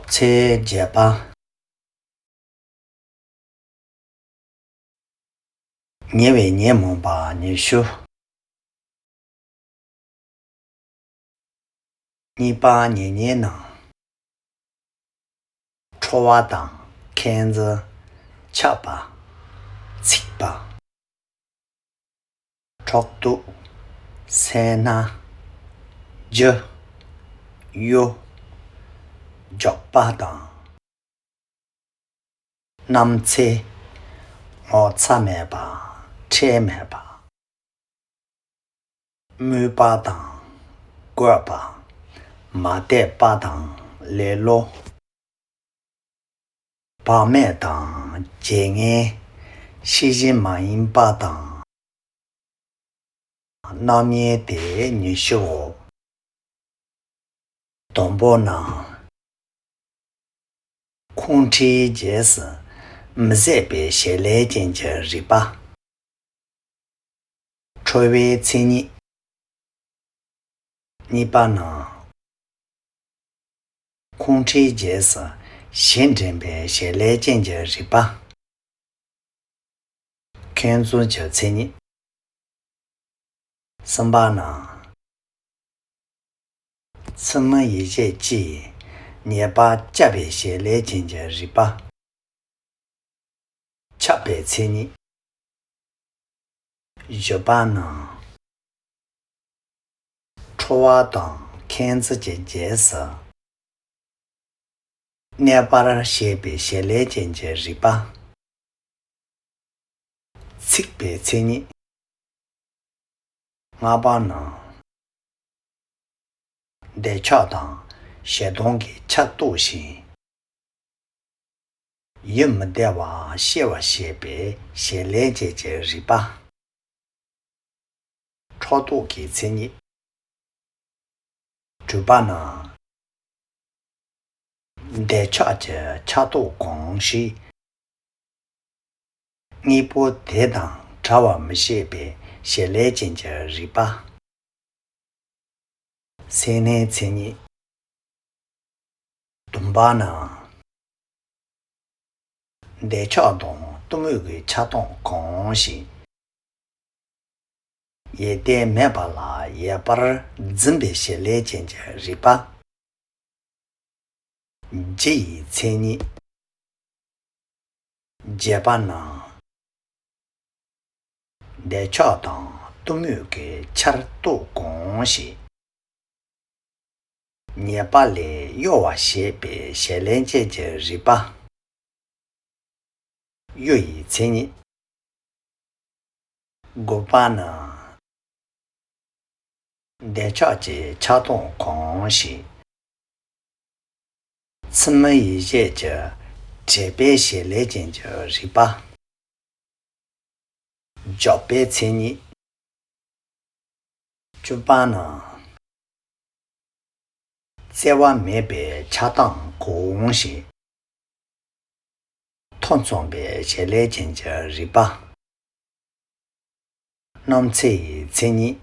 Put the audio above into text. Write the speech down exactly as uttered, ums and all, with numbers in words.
ཚེས་བརྒྱད་པ། ཉེ་བའི་ཉོན་མོངས་པ་ཉི་ཤུ། གཉིས་པ་ཉེ་ཉོན་ནང་། ཁྲོ་བ་དང་ཁེངས་འཛིན། ཆགས་པ། འཚིག་པ། འཕྲོག་རྟོག་སེར་སྣ། རྒྱུ། གཡོ། འཇོག་པ་དང་། རྣམ་འཚེ། ངོ་ཚ་མེད་པ། ཁྲེལ་མེད་པ། དམོད་པ་དང་། བཀོད་པ། མ་དད་པ་དང་ལེ་ལོ། བག་མེད་དང་བརྗེད་ངས། ཤེས་བཞིན་མ་ཡིན་པ་དང་། རྣམ་དབྱེ་དེ་ཉི་ཤུའོ། དང་པོ་ན། ཁོང་ཁྲོའི་རྗེས་སུ་མི་ཟད་པའི་ཞལ་ལས་ཅན་གྱི་རིག་པ། ཁྲོ་བའི་མཚན་ཉིད། གཉིས་པ་ན། ཁོང་ཁྲོའི་རྗེས་སུ་གཞན་འདྲེན་པའི་ཞལ་ལས་ཅན་གྱི་རིག་པ། ཁེངས་འཛིན་གྱི་མཚན་ཉིད། གསུམ་པ་ན། མཚན་མོ་ཡིད་བྱེད་ཀྱིས་ཉེས་པ་བསྐྱབ་པའི་ཞལ་ལས་ཅན་གྱི་རིག་པ། ཆགས་པའི་མཚན་ཉིད། བཞི་པ་ན། ཁྲོ་བ་དང་ཁེངས་འཛིན་གྱི་རྗེས་སུ། གནས་པར་བྱེད་པའི་ཞལ་ལས་ཅན་གྱི་རིག་པ། འཚིག་པའི་མཚན་ཉིད། ལྔ་པ་ན། འདོད་ཆགས་དང་ཞེ་སྡང་གི་ཆར་གཏོར་ཞིང་། ཡིད་མི་བདེ་བ་སྐྱེ་བར་བྱེད་པའི་ཞལ་ལས་ཅན་གྱི་རིག་པ། འཕྲོག་རྟོག་གི་མཚན་ཉིད། དྲུག་པ་ན། འདོད་ཆགས་ཀྱི་ཆར་གཏོར་གང་ཞིག། དངོས་པོ་དེ་དང་བྲལ་བར་མི་བྱེད་པའི་ཞལ་ལས་ཅན་གྱི་རིག་པ། སེར་སྣའི་མཚན་ཉིད། བདུན་པ་ན། འདོད་ཆགས་དང་གཏི་མུག་གི་ཆགས་སྡང་གང་ཞིག། ཡོན་ཏན་མེད་པ་ལ་ཡོད་པར་འཛིན་པའི་ཞལ་ལས་ཅན་གྱི་རིག་པ། རྒྱུ་ཡི་མཚན་ཉིད། བརྒྱད་པ་ན། འདོད་ཆགས་དང་གཏི་མུག་གི་ཆར་གཏོར་གང་ཞིག། ཉེས་པ་ལས་གཡོ་བར་བྱེད་པའི་ཞལ་ལས་ཅན་གྱི་རིག་པ། གཡོ་ཡི་མཚན་ཉིད། དགུ་པ་ན། འདོད་ཆགས་ཀྱི་ཆགས་སྡང་གང་ཞིག། མཚན་མོ་ཡིད་བྱེད་ཀྱི་དྲེགས་པའི་ཞལ་ལས་ཅན་གྱི་རིག་པ། འཇོག་པའི་མཚན་ཉིད། བཅུ་པ་ན། བརྩེ་བ་མེད་པའི་ཆགས་སྡང་གང་ཞིག། ཐོ་འཚོང་པའི་ཞལ་ལས་ཅན་གྱི་རིག་པ། རྣམ་འཚེ་ཡི་མཚན་ཉིད།